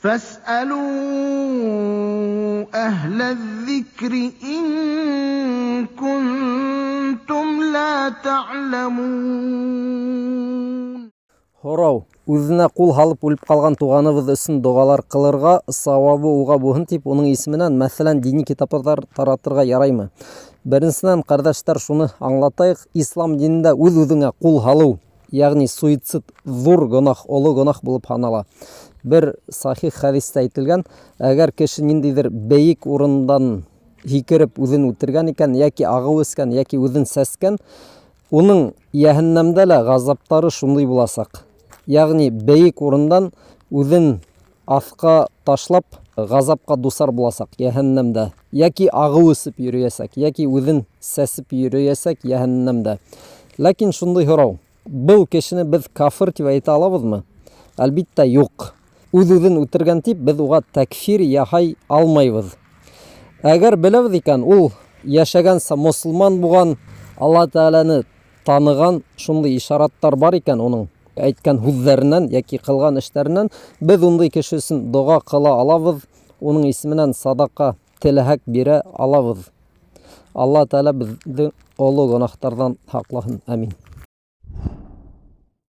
فاسألوا أهل الذكر إن كنتم لا تعلمون. Һорау: үҙенә ҡул һалып үлеп ҡалған туғаныбыҙ өсөн доғалар ҡылырға, сауабы уға булһын тип, уның исеменән, мәҫәлән, дини китаптар таратырға яраймы? Беренсенән, ҡәрҙәштәр, шуны аңлатайыҡ: ислам динендә үҙ-үҙеңә ҡул һалыу, йәғни суицид, ҙур гонаһ, оло гонаһ булып һанала. Бер сахих хәдистә әйтелгән, әгәр кеше ниндәйҙер бейек урындан һикереп үҙен үтергән икән, йәки ағыу эскән, йәки үҙен сәскән, уның йәһәннәмдә лә ғазаптары шундай буласаҡ. Йәғни бейек урындан үҙен аҫҡа ташлап, ғазапҡа дусар буласаҡ йәһәннәмдә, йәки ағыу эсеп йөрөйәсәк, йәки үҙен сәсеп йөрөйәсәк йәһәннәмдә. Ләкин шундай һорау: был кешене беҙ кафыр тип әйтә алабыҙмы? Әлбиттә, юҡ. Үҙ-үҙен үтергән тип беҙ уға тәкфир яһай алмайбыҙ. Әгәр беләбеҙ икән, ул йәшәгәнсә мосолман булған, Алла Тәғәләне таныған, шундай ишараттар бар икән уның әйткән һүҙҙәренән йәки ҡылған эштәренән, беҙ ундай кеше өсөн доға ҡыла алабыҙ, уның исеменән садаҡа теләһәк бирә алабыҙ. Алла Тәғәлә беҙҙе оло гонаһтарҙан һаҡлаһын. Амин.